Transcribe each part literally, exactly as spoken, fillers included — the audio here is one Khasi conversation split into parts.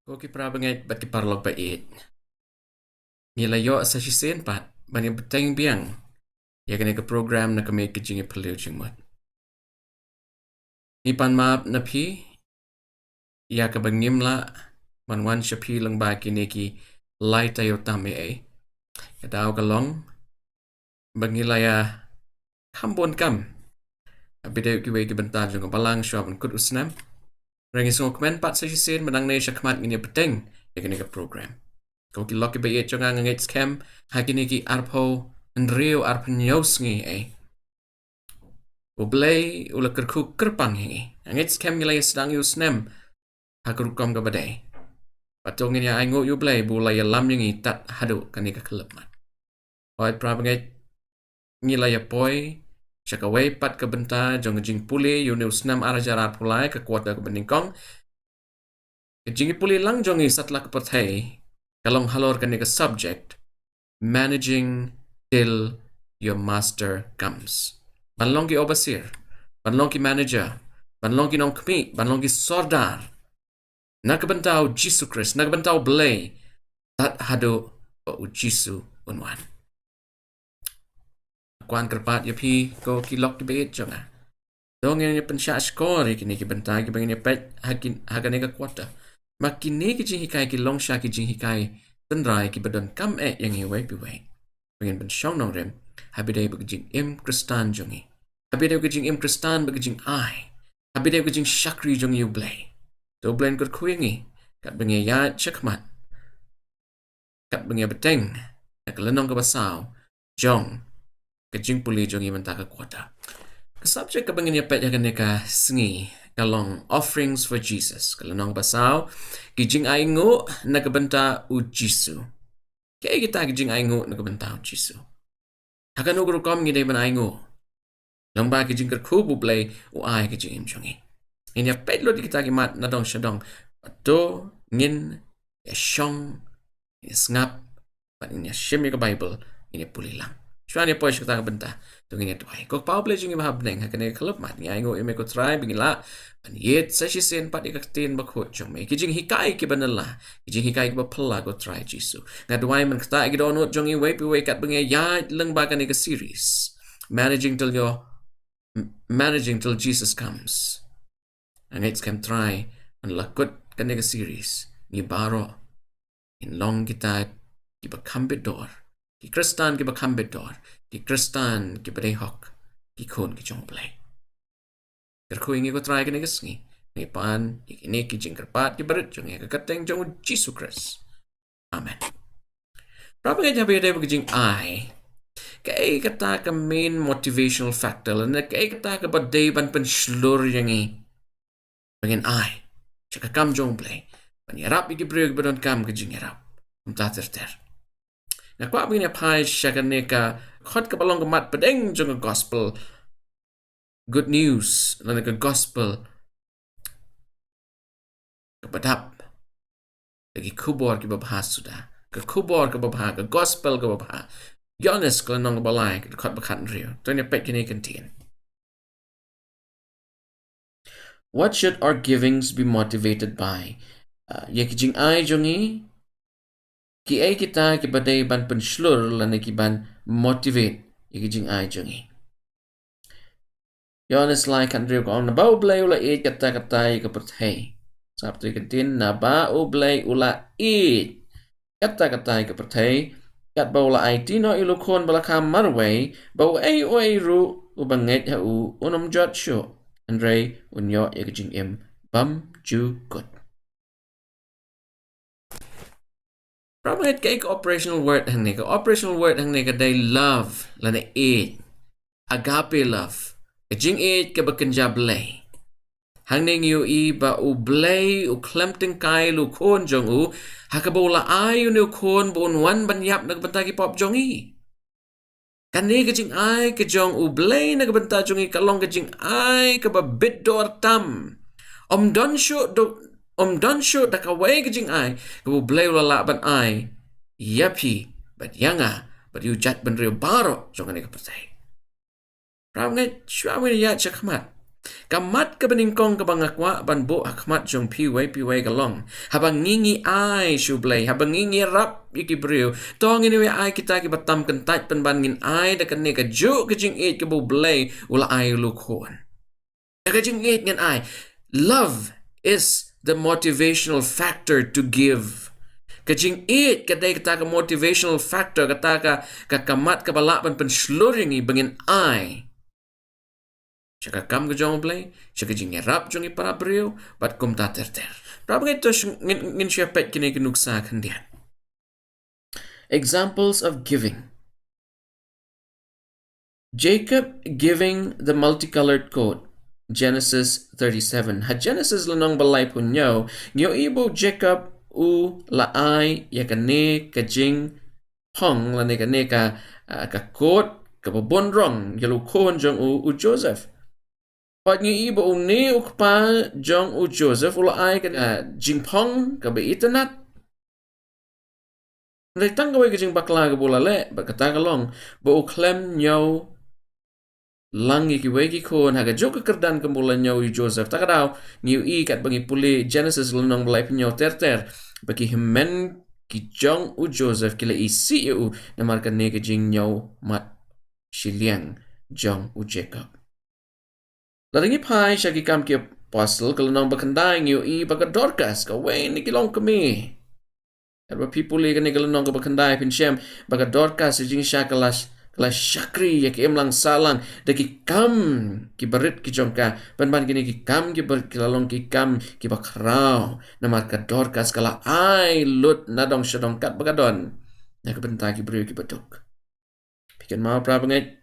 Ko ki para bangeit bad ki paralok ba ïeit, ngi la ïoh sa shisien pat ban ïa bteng biang ïa kane ka program na ka miej ka jingïaphylliew jingmut. Ngi pan map na phi ïa kaba ngim lah ban wan sha phi lyngba kine ki lai taïew tam ei ei. Ka daw ka long ba ngi la ïa kham bun kam ha pdeng kiwei ki bynta jong ka balang shuwa ban kut u snem. Hynrei ngi sngewkmen pat sa shisien ba nangne sha khmat ngin ïa bteng ïa kane ka program. Ko ki lok kiba ïeit jong nga, nga ngeit skhem ha kine ki arphew hynriew arphew hynñiew sngi ei, U Blei u la kyrkhu kyrpang ïa ngi. Nga ngeit skhem ngi la ïa sdang ïa u snem ha ka rukom kaba dei. Bad to ngin ïa ainguh ïa U Blei ba u la ïalam ïa ngi tad haduh kane ka khyllipmat. Hooid para bangeit, ngi la ïa poi sha kawei pat ka bynta jong ka jingpule ïa une u snem ar hajar arphew lai, ka quarter kaba nyngkong. Ka jingïapule lang jong ngi satlak pyrthei ka long halor kane ka subject, Managing Till Your Master Comes. Ban long ki overseer, ban long ki manager, ban long ki nongkhmih, ban long ki sordar na ka bynta U Jisu Khrist, na ka bynta U Blei, tad haduh ba U Jisu un wan. Kwah kyrpad ïa phi ko ki lok kiba ïeit jong nga, to ngin ïa pynshah shkor ïa kine ki bynta kiba ngin ïa peit ha kin-, ha kane ka quarter. Ma kine ki jinghikai ki long sha ki jinghikai tynrai kiba donkam eh ïa ngi uwei pa uwei ba ngin pynshong nongrim ha pdeng ba ka jingim Khristan jong ngi, ha pdeng ba ka jingim Khristan, ba ka jingai, ha pdeng ba ka jingshakri jong ngi ïa U Blei. To U Blei un kyrkhu ïa ngi katba ngi ïaid sha khmat, katba ngi ïa bteng ïa ka lynnong kaba saw jong ka jingpule jong ngi mynta ka quarter. Ka subject kaba ngin ïa peit ha kane ka sngi ka long Offerings for Jesus. Ka lynnong ba saw, ki jingainguh na ka bynta U Jisu. Kaei kita ki jingainguh na ka bynta U Jisu? Ha kano ka rukom ngi dei ban ainguh lyngba ki jingkyrkhu ba U Blei u ai ha ka jingim jong ngi? Ngin ïa peit lut ïa kita ki mat na dong sha dong. Bad to ngin ïa shong, ngin ïa sngap, bad ngin ïa shim ïa ka Baibl, ngin ïa pule lang. Shuwa ngin ïa poi sha kata ka bynta, to ngin ïa duwai. Ko Kpa U Blei jong ngi ba ha bneng, ha kane ka khyllipmat ngi ainguh ïa me ko Trai ba ngin lah ban ïeit sa shisien pat ïa ka ktien bakhuid jong me. Ki jinghikai kiba nylla, ki jinghikai kiba phylla ko Trai Jisu. Nga duwai mynta ïa ki dohnud jong ngi uwei pa uwei katba ngi ïaid lyngba kane ka series, Managing Till Your, Managing Till Jesus Comes. Nga ngeit skhem Trai, man la kut kane ka series, ngi baroh ngin long kita kiba kham bit dor, ki Khristan kiba kham bit dor, ki Khristan kiba dei hok, ki khun ki jong U Blei. Kyrkhu ïa ngi ko Trai kane ka sngi. Ngi pan ïa kine ki jingkyrpad kiba rit jong ngi ha ka kyrteng jong U Jisu Khrist. Amen. Para bangeit, ha pdeng ba ka jingai, kaei kata ka main motivational factor lane kaei kata kaba dei ban pynshlur ïa ngi ba ngin ai sha ka kam jong U Blei, ban ïarap ïa ki briew kiba donkam ka jingïarap, kumta ter ter? Nga kwah ba ngin ïa phai sha kane ka khot kaba long ka mat pdeng jong ka gospel, good news, lane ka gospel kaba dap da ki khubor kiba bha suda, ka khubor kaba bha, ka gospel kaba bha. Ïoannis ka lynnong kaba lai, ka dkhot ba khathynriew. To ngin ïa peit kine ki kyntien. What should our givings be motivated by? Uh, ïa ki jingai jong ngi, kiei kita kiba dei ban pynshlur lane ki ban motivate ïa ki jingai jong ngi? Ïoannis lai khathynriew ka ong, naba U Blei u la ïeit katta katta ïa ka pyrthei. Sngap ïa ki kyntien, naba U Blei u la ïeit katta katta ïa ka pyrthei, katba u la aiti noh ïa u Khun ba la kha marwei, ba uei uei ruh uba ngeit ha u un ym jot shuh, hynrei un ïoh ïa ka jingim bymjukut. Para bangeit, kaei ka operational word hangne? Ka operational word hangne ka dei love, lane ïeit. Agape love. Ka jingïeit kaba kynja Blei. Hangne ngi ïohi ba U Blei u khlem tyngkai ïa u Khun jong u, ha kaba u la ai ïa une u Khun ba un wan ban ïap na ka bynta ki pop jong ngi. Kane ka jingai ka jong U Blei na ka bynta jong ngi ka long ka jingai kaba bit dor tam. Ym don shuh do, ym don shuh da kawei ka jingai kaba U Blei u la lah ban ai ïa phi bad ïa nga bad ïa u jaitbynriew baroh jong kane ka pyrthei. Para bangeit, shuwa ngin ïaid sha khmat, Ka mat kaba nyngkong kaba nga kwah ban buh ha khmat jong phi uwei pa uwei ka long, haba ngi ngi ai sha U Blei, haba ngi ngi ïarap ïa ki briew, to ngin ïoh ai kita kiba tam kyntait, pynban ngin ai da kane kajuh ka jingïeit kaba U Blei u la ai ïa u khun. Da ka jingïeit ngin ai. Love is the motivational factor to give. Ka jingïeit ka dei kata ka motivational factor, kata ka, ka, ka mat kaba lah ban pynshlur ïa ngi ba ngin ai sha ka kam ka jong U Blei, sha ka jingïarap jong ki para briew, bad kumta ter ter. Para bangeit, to shu, ngin, ngin shu ïa peit kine ki nuksa khyndiat. Examples of giving. Jacob giving the multicolored coat. Genesis thirty-seven. Ha Genesis lynnong ba laiphew hynñiew, ngi ïohi ba u Jacob u la ai ïa kane ka jing phong lane kane ka, ah, ka kot kaba bun rong ïa u khun jong u, u Joseph. Bad ngi ïohi ba une u kpa jong u Joseph u la ai ka, ah, jingphong kaba itynnad. Hynrei tang kawei ka jingbakla kaba u la leh, bad kata ka long ba u khlem ñiew lang ïa kiwei ki khun ha kajuh ka kyrdan kumba u la ñiew ïa u Joseph. Ta ka daw, ngi ïohi katba ngi pule Genesis lynnong ba laiphew hynñiew ter ter, ba ki hynmen ki jong u Joseph ki la isih ïa u namar kane ka jingñiew mat shiliang jong u Jacob. Lada ngi phai sha Ki Kam ki Apostol, ka lynnong ba khyndai, ngi ïohi ba ka Dorcas, kawei na ki longkmie. Katba phi pule kane ka lynnong kaba khyndai, phin shem ba ka Dorcas, ka jingshisha, ka la, ka la shakri ïa ka imlang sahlang da ki kam kiba rit ki jong ka. Pynban kine ki kam kiba rit ki la long ki kam kiba khraw, namar ka Dorcas ka la ai lut nadong shadong katba ka don na ka bynta ki briew kiba duk. Phi kynmaw, para bangeit,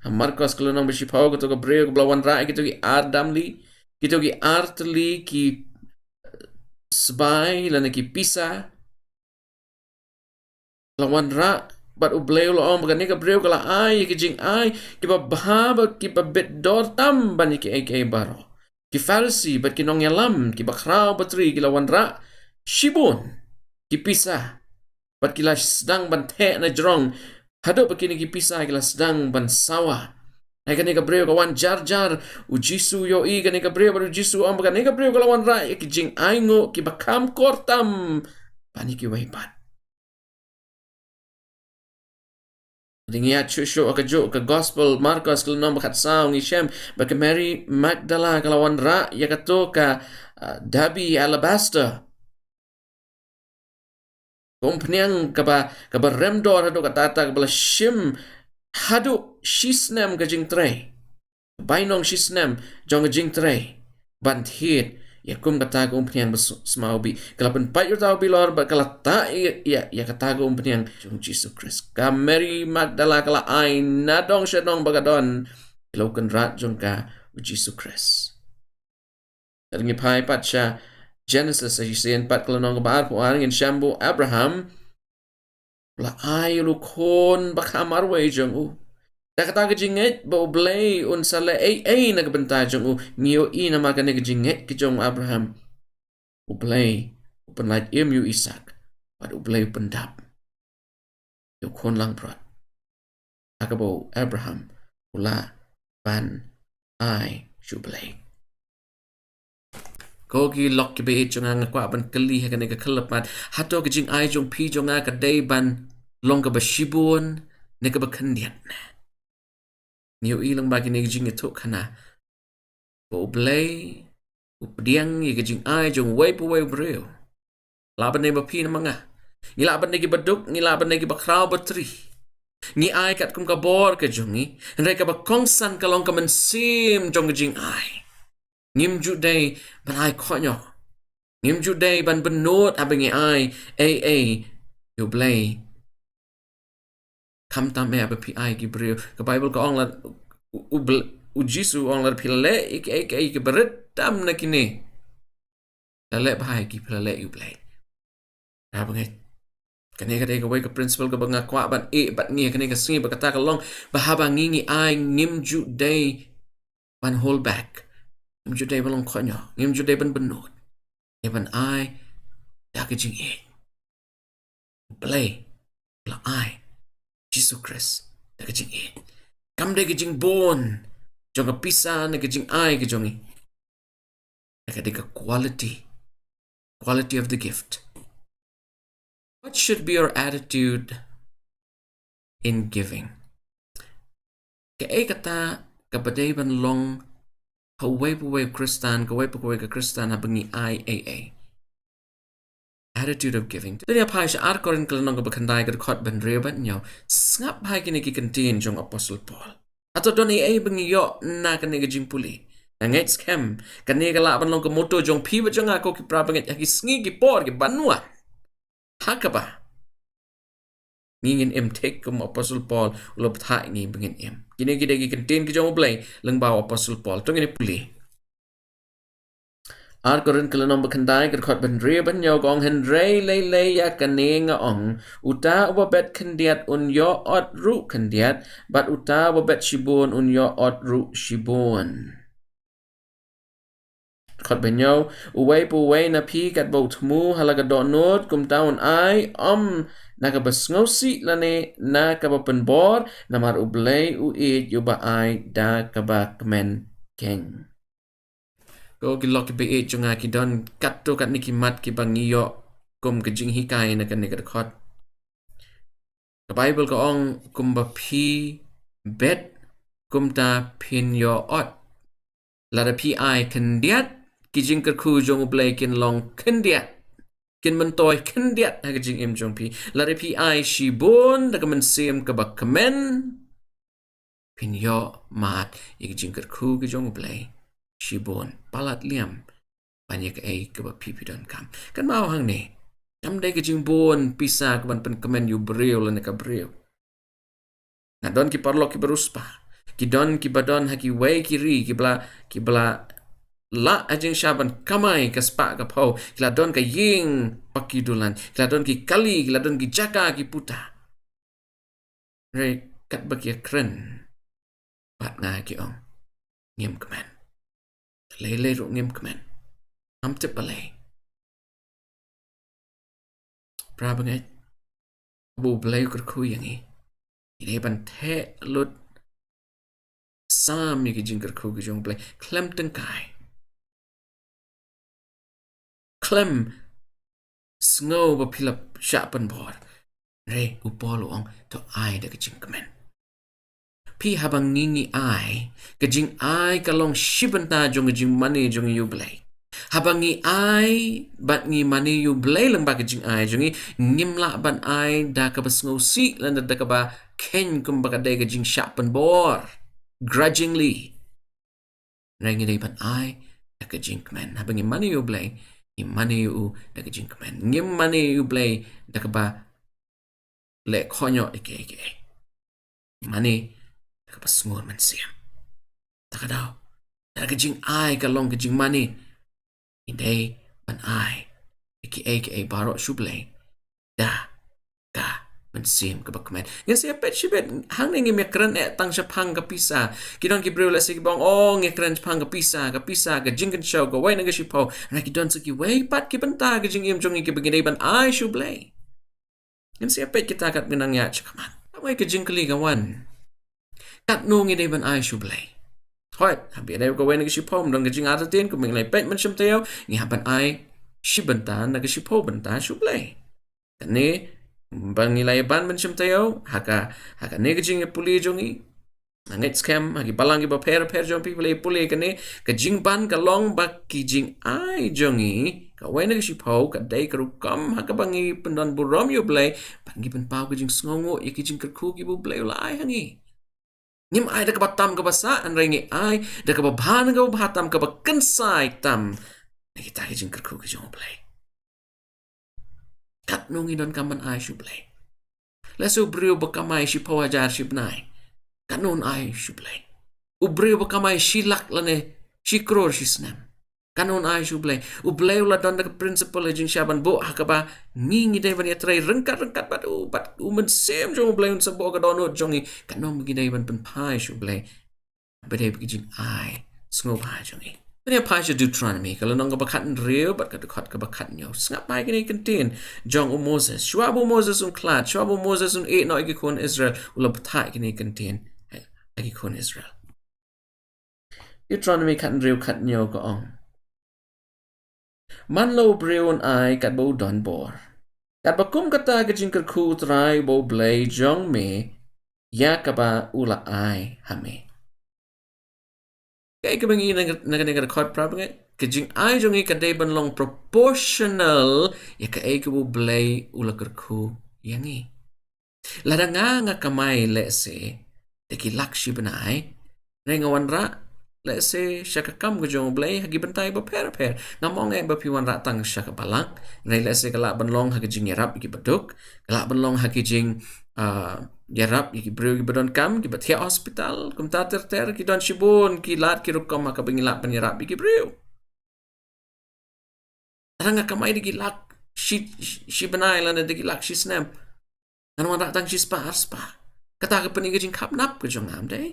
ha Markos ka lynnong ba shiphew, kato ka briew kaba la wanrah ïa kito ki ar damli, kito ki ar tylli ki, eh, sbai lane ki pisa. La wanrah, bad U Blei u la ong ba kane ka briew ka la ai ïa ki jingai kiba bha bad kiba bit dor tam ban ïa kiei kiei baroh. Ki Pharisi bad ki nongïalam kiba khraw batri ki la wanrah shibun ki pisa, bad ki la sdang ban theh na jrong, haduh ba kine ki pisa ki la sdang ban sawa. Hynrei kane ka briew ka wan jar jar, U Jisu u ïohi kane ka briew, bad U Jisu u ong ba kane ka briew ka la wanrah ïa ki jingainguh kiba kham kor tam ban ïa kiwei pat. Lada ngi ïaid shuh shuh ha kajuh ka Gospel Markos ka lynnong ba khatsaw, ngi shem ba ka Mary Magdala ka la wanrah ïa kato ka, ah, dabi alabaster, ka umphniang kaba, kaba rem dor haduh katta katta, kaba la shim haduh shisnem ka jingtrei, bainong shisnem jong ka jingtrei, ban thied ïa kum kata ka umphniang ba s-, sma u bih. Ka la pynpait ïa uta u bilor bad ka la tah ïa, ïa, ïa kata ka umphniang jong U Jisu Khrist. Ka Mary Magdala ka la ai nadong shadong ba ka don ïa la u Kynrad jong ka, U Jisu Khrist. Lada ngi phai pat sha Genesis, sa shisien pat ka lynnong kaba arphew ar, ngin shem ba u Abraham u la ai ïa u khun ba kha marwei jong u. Da kata ka jingngeit ba U Blei un sa leh ei ei na ka bynta jong u, ngi ïohi namar kane ka jingngeit ka jong u Abraham, U Blei u pynlait im ïa u Isaak, bad U Blei u pyndap ïa u khun langbrot, ha kaba u Abraham u lah ban ai sha U Blei. Ko ki lok kiba ïeit jong nga, nga kwah ban kylli ha kane ka khyllipmat, hato ka jingai jong phi jong nga ka dei ban long kaba shibun ne kaba khyndiat? Ngi ïohi lyngba kine ki jingïathuhkhana ba U Blei u pdiang ïa ka jingai jong uwei pa uwei u briew. Lah ban dei ma phi ne ma nga. Ngi lah ban dei kiba duk, ngi lah ban dei kiba khraw batri. Ngi ai katkum ka bor ka jong ngi, hynrei kaba kongsan ka long ka mynsiem jong ka jingai. Ngim ju dei ban ai khohñiuh. Ngim ju dei ban bynnud haba ngi ai ei ei ïa U Blei. Khamtam eh haba phi ai ki briew. Ka Baibl ka ong la, u, u Bl-, U Jisu u ong la, phi leh ïa ki, ïa ki, ïa ki barit tam na kine, la leh bha ïa ki, phi la leh ïa U Blei. Para bangeit, kane ka dei kawei ka principle kaba nga kwah ban ïeh bad ngi ha kane ka sngi, ba kata ka long ba haba ngi ngi ai, ngim ju dei ban hold back. Ngim ju dei ban long khohñiuh, ngim ju dei ban bynnud. Ngi ban ai da ka jingïeit. U Blei u la ai Jisu Khrist da ka jingïeit. Kam dei ka jingbun jong ka pisa ne ka jingai ka jong ngi. Ka dei ka quality. Quality of the gift. What should be your attitude in giving? Kaei kata kaba dei ban long ha uwei pa uwei u Khristan, kawei pa kawei ka Khristan, haba ngi ai ei ei. Attitude of giving. Te ngi phai sha Ar Korinth ka lynnong kaba khyndai ka dkhot ba hynriew bad hynñiew. Sngap bha ïa kine ki kyntien jong u Apostol Paul. Hato don ei ei ba ngi ïoh na kane ka jingpule? Nga ngeit skhem kane ka lah ban long ka motto jong phi bad jong nga, ko ki para bangeit, ha ki sngi ki por kiban wan. Ha kaba ngi ngin im thik kum u Apostol Paul u la batai ïa ngi ba ngin im. Kine ki dei ki kyntien ki jong U Blei lyngba u Apostol Paul. To ngin ïa pule. Ar Korinth ka lynnong ba khyndai ka dkhot ba hynriew bad hynñiew ka ong, hynrei lei lei ïa kane nga ong, uta uba bet khyndiat un ïoh ot ruh khyndiat, bad uta uba bet shibun un ïoh ot ruh shibun. Dkhot ba hynñiew, uwei pa uwei na phi katba u thmu ha la ka dohnud kumta un ai, ym na kaba sngewsih lane na kaba pynbor, namar U Blei u ïeit ïa uba ai da kaba kmen keiñ. Ko ki lok kiba ïeit jong nga, ki don katto katne ki mat kiba ngi ïoh kum ka jinghikai na kane ka dkhot. Ka Baibl ka ong, kumba phi bet kumta phin ïoh ot. Lada phi ai khyndiat, ki jingkyrkhu jong U Blei kin long khyndiat. Kin myntoi khyndiat ha ka jingim jong phi. Lada phi ai shibun da ka mynsiem kaba kmen, phin ïoh mad ïa ki jingkyrkhu ki jong U Blei shibun palat liam ban ïa kaei kaba phi phi donkam. Kynmaw hangne, kam dei ka jingbun pisa kaban pynkmen ïa u briew lane ka briew. Nga don ki paralok kiba riewspah, ki don kiba don ha kiwei ki ri, kiba la, kiba la lah ha jingshah ban kamai ka spah ka phew, ki la don ka ïing ba ki dulan, ki la don ki kali, ki la don ki jaka ki puta. Hynrei katba ki ïakren bad nga ki ong, ngim kmen. Lei lei ruh ngim kmen. Ngam tip balei. Para bangeit, haba U Blei u kyrkhu ïa ngi, ngi dei ban theh lut sam ïa ki jingkyrkhu ki jong U Blei khlem tyngkai, khlem sngew ba phi la shah pynbor. Hynrei u Paul u ong, to ai da ka jingkmen. Phi, haba ngi ngi ai, ka jingai ka long shi bynta jong ka jingmane jong ngi ïa U Blei. Haba ngi ai bad ngi mane ïa U Blei lyngba ka jingai jong ngi, ngim lah ban ai da kaba sngewsih lane da kaba khein kumba ka dei ka jingshah pynbor, grudgingly. Hynrei ngi dei ban ai da ka jingkmen. Haba ngi mane ïa U Blei, ngi mane ïa u da ka jingkmen. Ngim mane ïa U Blei da kaba leh khñiot ïa kiei kiei. Mane da kaba sngur mynsiem. Ta ka daw, da ka jingai ka long ka jingmane, ngi dei ban ai ïa kiei kiei baroh sha U Blei da ka mynsiem kaba kmen. Ngin sa ïa peit shibit, hangne ngim ïakren eh tang shaphang ka pisa. Ki don ki briew lehse kiba ong, oh, ngi ïakren shaphang ka pisa, ka pisa, ka jingkynshew, kawei na ka shiphew. Hynrei ki don sa kiwei pat ki bynta ka jingim jong ngi kiba ngi dei ban ai sha U Blei. Ngin sa ïa peit kita katba ngi nang ïaid shakhmat. Tangwei ka jingkylli ka wan, katno ngi dei ban ai sha U Blei? Hooid, haba ïadei bad kawei na ka shiphew, ym don ka jingartatien, kumba ngi la peit mynshym taïew, ngi hap ban ai shi bynta na ka shiphew bynta sha U Blei. Kane ba ngi la ïa ban mynshym taïew, ha ka, ha kane ka jingïapule jong ngi, nga ngeit skhem ha ki balang kiba pher pher jong phi ba la ïapule kane, ka jingban ka long ba ki jingai jong ngi, kawei na ka shiphew, ka dei ka rukom ha kaba ngi pyndonburom ïa U Blei, bad ngi pynpaw ka jingsngewnguh ïa ki jingkyrkhu kiba U Blei u la ai ha ngi. Ngim ai da kaba tam kaba sah, hynrei ngi ai da kaba bha na kaba bha tam, kaba kynsai tam na kita ki jingkyrkhu ki jong U Blei. Katno ngi donkam ban ai sha U Blei? Lehse u briew ba kamai shiphew hajar shi bnai, katno un ai sha U Blei? U briew ba kamai shi lak lane shi klur shi snem, katno un ai sha U Blei? U Blei u la don da ka principle ha jingshah ban buh ha kaba ngi ngi dei ban ïatrei ryngkat ryngkat bad u, bad u Mynsiem jong U Blei un sa buh ka dohnud jong ngi. Katno ngi dei ban pynphai sha U Blei? Ba dei ba ki jingai sngewbha jong ngi. Ngin ïa phai sha Deuteronomy, ka lynnong kaba khathynriew bad ka dkhot kaba khathynñiew. Sngap bha ïa kine ki kyntien jong u Moses. Shuwa ba u Moses un khlad, shuwa ba u Moses un ïehnoh ïa ki khun Israel, u la batai ïa kine ki kyntien ha ki khun Israel. Deuteronomy khathynriew khathynñiew ka ong: Man la u briew un ai katba u don bor, katba kum kata ka jingkyrkhu U Trai uba U Blei jong me ïa kaba u la ai ha me. Kaei kaba ngi ïohi na, na kane ka dkhot, para bangeit? Ka jingai jong ngi ka dei ban long proportional ïa kaei kaba U Blei u la kyrkhu ïa ngi. Lada nga, nga kamai, lehse, da ki lak shi bnai, hynrei nga wanrah, lehse, sha ka kam ka jong U Blei ha ki bynta bapher bapher. Ngam ong eh ba phi wanrah tang sha kaba lak, hynrei lehse ka lah ban long ha ka jingïarap ïa kiba duk, ka lah ban long ha ki jing, ah, ïarap ïa ki briew kiba donkam, kiba thiah hospital, kumta ter ter, ki don shibun ki lad ki rukom ha kaba ngi lah ban ïarap ïa ki briew. Lada nga kamai da ki lak shi, shi, shi bnai lane da ki lak shi snem, ngan wanrah tang shi spah ar spah. Kata ka pyni ka jingkhapnap ka jong nga, ym dei?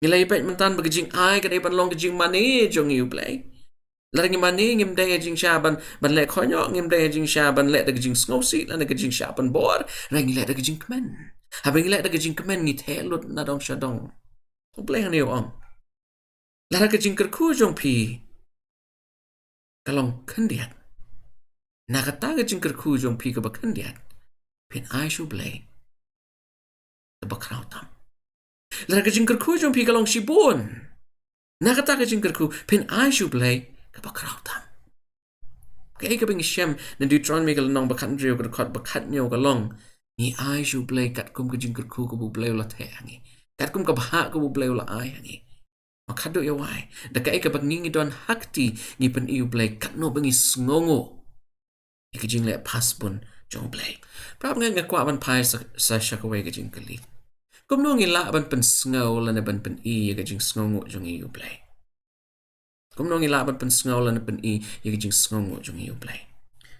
Ngi la ïa peit mynta ba ka jingai ka dei ban long ka jingmane jong ngi ïa U Blei. Lada ngi mane, ngim dei ha jingshisha ban, ban leh khohñioh, ngim dei ha jingshisha ban leh da ka jingsngewsih lane ka jingshah pynbor, hynrei ngi leh da ka jingkmen. Haba ngi leh da ka jingkmen, ngi theh lut na dong sha dong. U Blei hangne u ong, lada ka jingkyrkhu jong phi ka long khyndiat, na kata ka jingkyrkhu jong phi kaba khyndiat, phin ai sha U Blei kaba khraw tam. Lada ka jingkyrkhu jong phi ka long shibun, na kata ka jingkyrkhu, phin ai sha U Blei kaba khraw tam. Kaei kaba ngi shem na Deuteronomy ka lynnong ba khathynriew ka dkhot ba khathynñiew ka long, ngi ai sha U Blei katkum ka jingkyrkhu kaba U Blei u la theh ha ngi, katkum ka bhah kaba U Blei u la ai ha ngi. Ba khadduh ïa wai, da kaei kaba ngi, ngi don ha kti, ngi pyni ïa U Blei katno ba ngi sngewnguh ïa ka jingleh pasbun jong U Blei. Para bangeit, nga kwah ban phai sa, sa sha kawei ka jingkylli. Kumno ngi lah ban pynsngew lane ban pyni ïa ka jingsngewnguh jong ngi ïa U Blei? Kumno ngi lah ban pynsngew lane pyni ïa ka jingsngewnguh jong ngi ïa U Blei?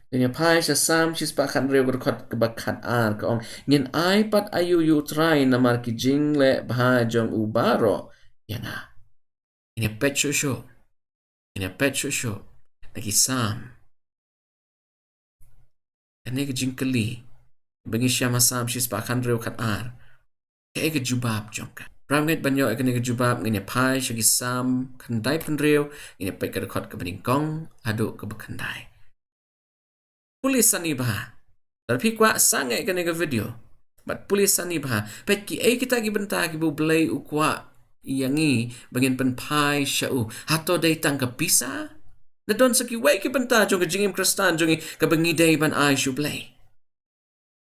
Ngin ïa phai sha Salm shispah khathynriew ka dkhot kaba khatar, ka ong, ngin ai pat aïu ïa U Trai namar ki jingleh bha jong u baroh ïa nga? Ngin ïa peit shuh shuh. Ngin ïa peit shuh shuh na ki Salm. Kane ka jingkylli ba ngi shem ha Salm shispah khathynriew khatar, kaei ka jubab jong ka? Para bangeit, ban ïoh ïa kane ka jubab, ngin ïa phai sha ki Salm khyndaiphew hynriew, ngin ïa peit ka dkhot kaba nyngkong haduh kaba khyndai. Pule sani bha. Lada phi kwah sangeh ïa kane ka video, bad pule sani bha, peit kiei kita ki bynta kiba U Blei u kwah ïa ngi ba ngin pynphai sha u. Hato dei tang ka pisa? Lada don sa kiwei ki bynta jong ka jingim Khristan jong ngi kaba ngi dei ban ai sha U Blei?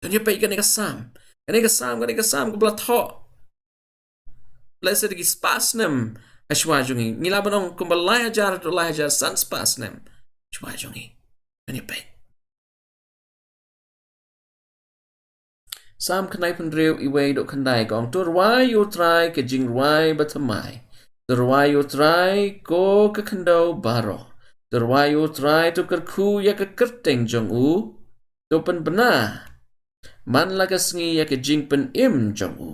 Don, ïa peit kane ka Salm. Kane ka Salm, kane ka Salm kaba la thoh, lehse da ki spah snem ha shuwa jong ngi. Ngi lah ban ong kumba lai hajar, haduh lai hajar san spah snem ha shuwa jong ngi. Don, ïa peit. Salm khyndaiphew hynriew, wei haduh khyndai, ka ong, to rwai ïa U Trai ka jingrwai bathymmai. To rwai ïa U Trai, ko ka khyndew baroh. To rwai ïa U Trai, to kyrkhu ïa ka kyrteng jong u. To pynbna man la ka sngi ïa ka jingpynim jong u.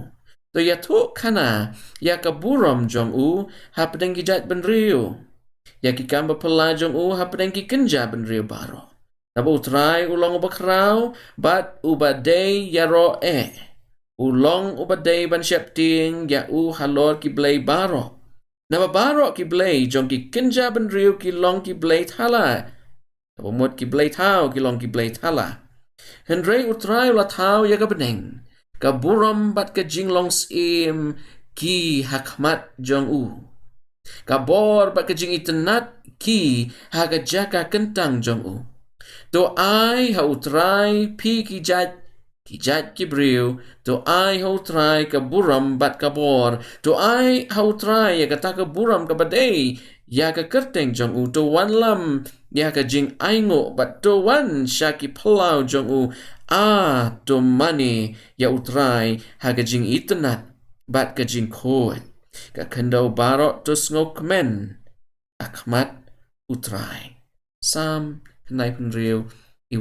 To ïathuhkhana ïa ka burom jong u hapdeng ki jaitbynriew, ïa ki kam baphylla jong u hapdeng ki kynja bynriew baroh. Naba U Trai u long uba khraw bad uba dei ïaroh eh. U long uba dei ban sheptieng ïa u halor ki blei baroh. Naba baroh ki blei jong ki kynja bynriew ki long ki blei thala. Kaba mut ki blei thaw ki long ki blei thala. Hynrei U Trai u la thaw ïa ka bneng, ka burom bad ka jinglong syiem ki ha khmat jong u. Ka bor bad ka jingitynnad ki ha ka jaka kyntang jong u. To ai ha U Trai, phi ki jait, ki jait ki briew, to ai ha U Trai ka burom bad ka bor. To ai ha U Trai ïa kata ka burom kaba dei ïa ka kyrteng jong u. To wanlam ïa ka jingainguh bad to wan sha ki phyllaw jong u. A, to mane ïa U Trai ha ka jingitynnad bad ka jingkhuid. Ka khyndew baroh to sngewkmen ha khmat U Trai. Salm khyndaiphew hynriew,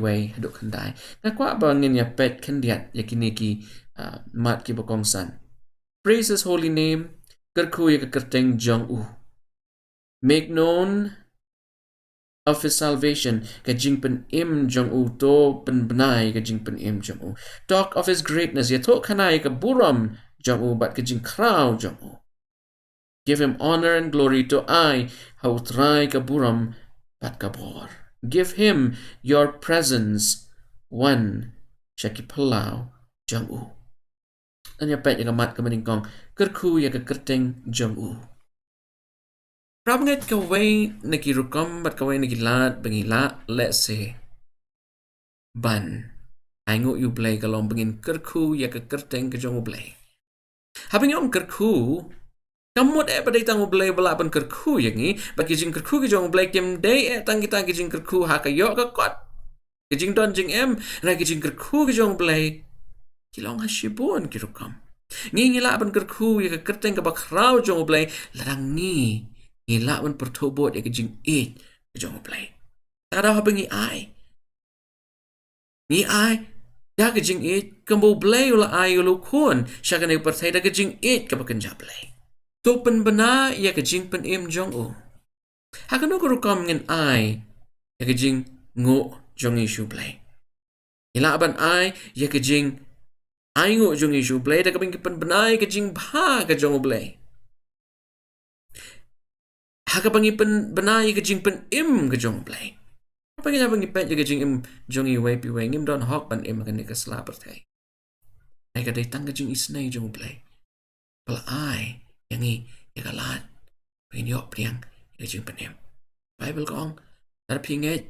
wei haduh khyndai. Nga kwah ba ngin ïa peit khyndiat ïa kine ki, ah, mat kiba kongsan. Praise his holy name, kyrkhu ïa ka kyrteng jong u. Make known of his salvation, ka jingpynim jong u, to pynbna ïa ka jingpynim jong u. Talk of his greatness, ïathuhkhana ïa ka burom jong u bad ka jingkhraw jong u. Give him honor and glory, to ai ha U Trai ka burom bad ka bor. Give him your presence, wan sha ki phyllaw jong u. Ngan ïa peit ïa ka mat kaba nyngkong, kyrkhu ïa ka kyrteng jong u. Para bangeit, kawei na ki rukom bad kawei na ki lad ba ngi lah lehse ban ainguh ïa U Blei ka long ba ngin kyrkhu ïa ka kyrteng ka jong U Blei. Haba ngi ong kyrkhu, kam mut eh ba dei tang U Blei ba lah ban kyrkhu ïa ngi, bad ki jingkyrkhu ki jong U Blei kim dei eh tang kita ki jingkyrkhu ha ka ïoh ka kot, ka jingdon jingem, hynrei ki jingkyrkhu ki jong U Blei ki long ha shibun ki rukom. Ngi, ngi lah ban kyrkhu ïa ka kyrteng kaba khraw jong U Blei lada ngi, ngi lah ban pyrthuh bud ïa ka jingïeit ka jong U Blei. Te ka daw haba ngi ai, ngi ai da ka jingïeit, kumba U Blei u la ai ïa u Khun sha kane ka pyrthei da ka jingïeit kaba kynja Blei. To pynbna ïa ka jingpynim jong u. Ha kano ka rukom ngin ai ïa ka jingnguh jong ngi sha U Blei? Ngi lah ban ai ïa ka jingainguh jong ngi sha U Blei da kaba ngi pynbna ïa ka jingbha ka jong U Blei, ha kaba ngi pynbna ïa ka jingpynim ka jong U Blei. Haba ngi, haba ngi peit ïa ka jingim jong ngi iwei pa iwei, ngim don hok ban im ha kane ka sla pyrthei. Ai, ka dei tang ka jingisynei jong U Blei ba la ai ïa ngi ïa ka lad ba ngin ïoh pdiang ïa ka jingpynim. Baibl ka ong, lada phi ngeit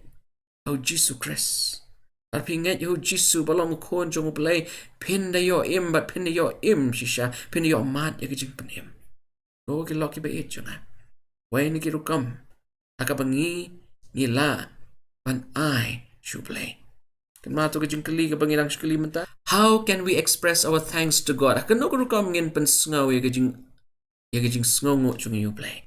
ha U Jisu Khrist, lada phi ngeit ha U Jisu ba long u Khun jong U Blei, phin da ïoh im, bad phin da ïoh im shisha, phin da ïoh mad ïa ka jingpynim. Ko ki lok kiba ïeit jong nga, wei na ki rukom ha kaba ngi, ngi lah ban ai sha U Blei. Kynmaw to ka jingkylli kaba ngi dang shu kylli mynta. How can we express our thanks to God? Ha kano ka rukom ngin pynsngew ïa ka jing, ïa ka jingsngewnguh jong ngi ïa U Blei?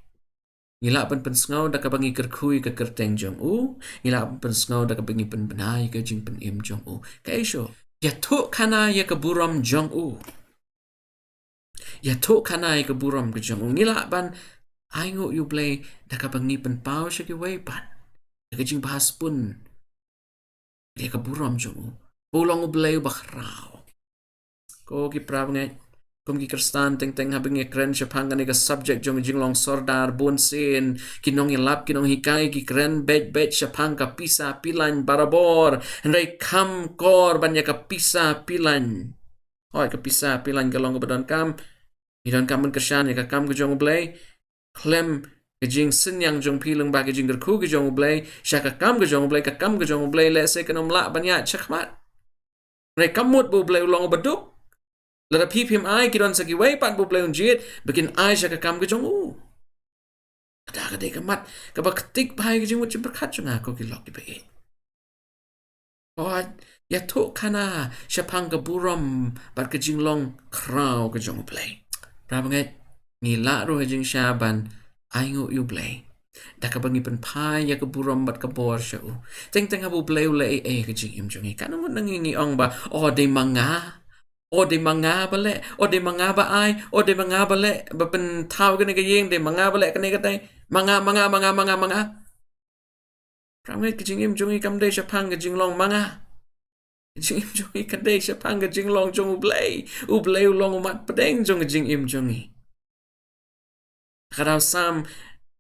Ngi lah ban pynsngew da kaba ngi kyrkhu ïa ka kyrteng jong u. Ngi lah ban pynsngew da kaba ngi pynbna ïa ka jingpynim jong u. Kaei shuh? Ïathuhkhana ïa ka burom jong u. Ïathuhkhana ïa ka burom ka jong u. Ngi lah ban ainguh ïa U Blei da kaba ngi pynpaw sha kiwei pat ïa ka jingbha spun ïa ka burom jong u, ba u long U Blei uba khraw. Ko ki para bangeit, kum ki Khristan, teng teng haba ngi kren shaphang kane ka subject jong ka jinglong sordar, bunsien ki nongïalap, ki nonghikai ki kren beit beit shaphang ka pisa pilan barabor. Hynrei kham kor ban ïa ka pisa pilan. Hooid, ka pisa pilan ka long kaba donkam. Ngi donkam ban kyrshan ïa ka kam ka jong U Blei. Khlem ka jingsynñiang jong phi lyngba ka jingkyrkhu ka jong U Blei sha ka kam ka jong U Blei, ka kam ka jong U Blei lehse kan ym lah ban ïaid shakhmat. Hynrei kam mut ba U Blei u long uba duk. Lada phi phim ai, ki don sa kiwei pat ba U Blei un jied ba kin ai sha ka kam ka jong u. Kata ka dei ka mat kaba ktik bha ïa ka jingmut jingpyrkhat jong nga, ko ki lok kiba ïeit. Hooid, ïathuhkhana shaphang ka burom bad ka jinglong khraw ka jong U Blei. Para bangeit, ngi lah ruh ha jingshisha ban ainguh ïa U Blei da kaba ngi pynphai ïa ka burom bad ka bor sha u. Teng teng haba U Blei u leh ei ei ha ka jingim jong ngi, katno ngut na ngi ngi ong ba, o dei ma nga, o dei ma nga ba leh, o dei ma nga ba ai, o dei ma nga ba leh, ba pynthaw kane ka ïing, dei ma nga ba leh kane ka dei, ma nga, ma nga, ma nga, ma nga, ma nga. Para bangeit, ka jingim jong ngi kam dei shaphang ka jinglong ma nga. Ka jingim jong ngi ka dei shaphang ka jinglong jong U Blei. U Blei u long u mat pdeng jong ka jingim jong ngi. Ka daw Salm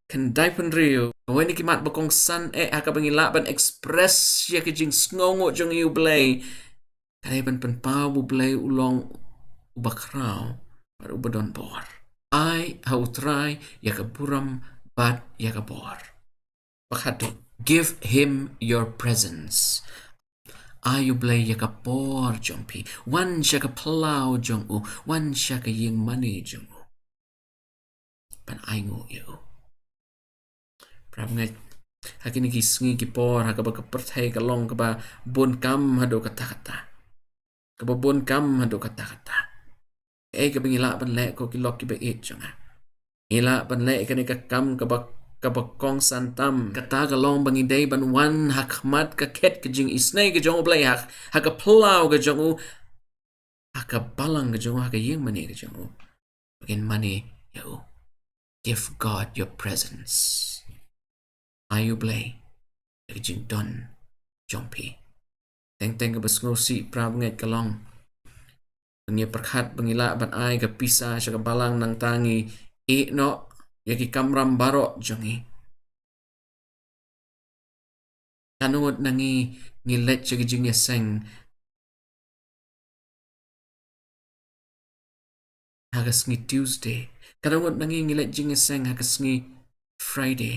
khyndai phew hynriew, kawei na ki mat ba kongsan eh ha kaba ngi lah ban express ïa ka jingsngewnguh jong ngi ïa U Blei, ka dei ban pynpaw ba U Blei u long uba khraw bad uba don bor. Ai ha U Trai ïa ka burom bad ïa ka bor. Ba khatduh, give him your presence. Ai U Blei ïa ka por jong phi. Wan sha ka phyllaw jong u, wan sha ka ïing mane jong u, ban ainguh ïa u. Para bangeit, ha kine ki sngi ki por ha kaba ka pyrthei ka long kaba bun kam haduh katta katta, kaba bun kam haduh katta katta, kaei kaba ngi lah ban leh, ko ki lok kiba ïeit jong nga? Ngi lah ban leh kane ka kam kaba, kaba kongsan tam. Kata ka long ba ngi dei ban wan ha khmat ka khet ka jingisynei ka jong U Blei, ha, ha ka phyllaw ka jong u, ha ka balang ka jong u, ha ka ïing mane ka jong u, ba ngin mane ïa u. Give God your presence. Ai U Blei ïa ka jingdon jong phi. Teng teng kaba sngewsih, para bangeit, ka long ba ngi pyrkhat ba ngi lah ban ai ka pisa sha ka balang, nangta ngi ïeh noh ïa ki kamram baroh jong ngi. Katno ngut na ngi ngi leit sha ki jingïaseng ha ka sngi Tuesday? Katno ngut na ngi ngi leit jingïaseng ha ka sngi Friday?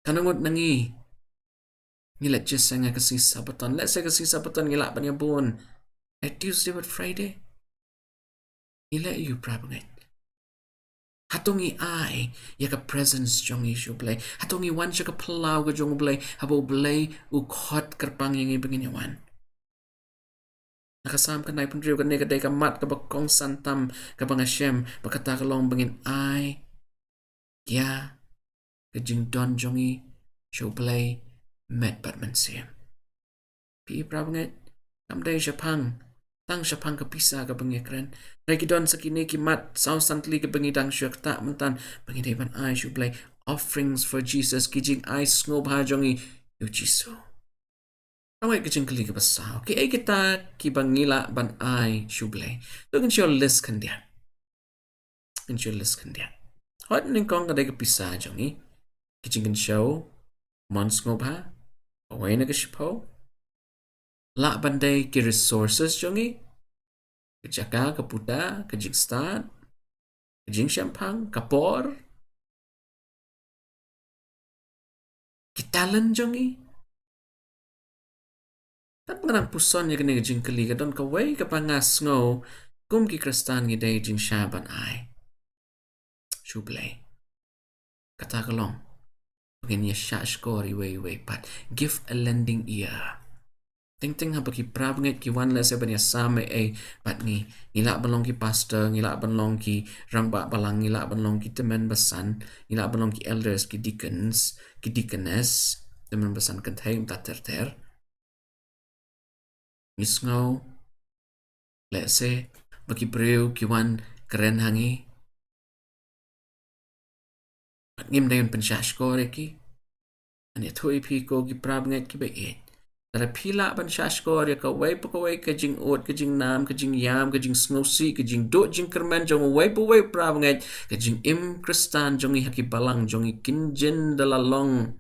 Katno ngut na ngi ngi leit jingïaseng ha ka sngi Sabbaton? Lehse ka sngi Sabbaton ngi lah ban ïabun. Eh, Tuesday bad Friday ngi leh aïu, para bangeit? Hato ngi ai ïa ka presence jong ngi sha U Blei? Hato ngi wan sha ka phyllaw ka jong U Blei haba U Blei u khot kyrpang ïa ngi ba ngin ïawan? Na ka Salm khyndai phew hynriew, kane ka dei ka mat kaba kongsan tam kaba nga shem, ba kata ka long ba ngin ai ïa ka jingdon jong ngi sha U Blei met bad mynsiem. Phi para bangeit, kam dei shaphang, tang shaphang ka pisa kaba ngi kren. Hynrei ki don sa kine ki mat saw san tylli kiba ngi dang shu ktah mynta ba ngi dei ban ai sha U Blei. Offerings for Jesus, ki jingai sngewbha jong ngi ïa U Jisu. Tang wei ka jingkylli kaba saw, kiei kita kiba ngi lah ban ai sha U Blei? To ngin shu list khyndiat. Ngin shu list khyndiat. Hooid, nyngkong ka dei ka pisa jong ngi. Ki jingkynshew mon sngewbha, kawei na ka shiphew. Lah ban dei ki resources jong ngi, ka jaka, ka puta, ka jingstad, ka jingshemphang, ka por, ki talent jong ngi. Katba nga dang puson ïa kane ka jingkylli, ka don kawei kaba nga sngew, kum ki Khristan ngi dei jingshah ban ai sha U Blei. Kata ka long ba ngin ïa shahshkor iwei iwei pat. Give a lending ear. Teng teng haba ki para bangeit ki wan lehse ban ïasam ei ei bad ngi, ngi lah ban long ki pastor, ngi lah ban long ki rangbah balang, ngi lah ban long ki tymmen basan, ngi lah ban long ki elders, ki deacons, ki deaconess, tymmen basan kynthei, kumta ter ter. Ngi sngew lehse ba ki briew ki wan kren ha ngi, ngim dei ban pynshahshkor ïa ki. Ngan ïathuh ïa phi ko ki para bangeit kiba ïeit, lada phi lah ban shahshkor ïa kawei pa kawei ka jingud, ka jingnam, ka jingïam, ka jingsngewsih, ka jingduh jingkyrmen jong uwei pa uwei para bangeit, ka jingim Khristan jong ngi ha ki balang jong ngi kin jin da la long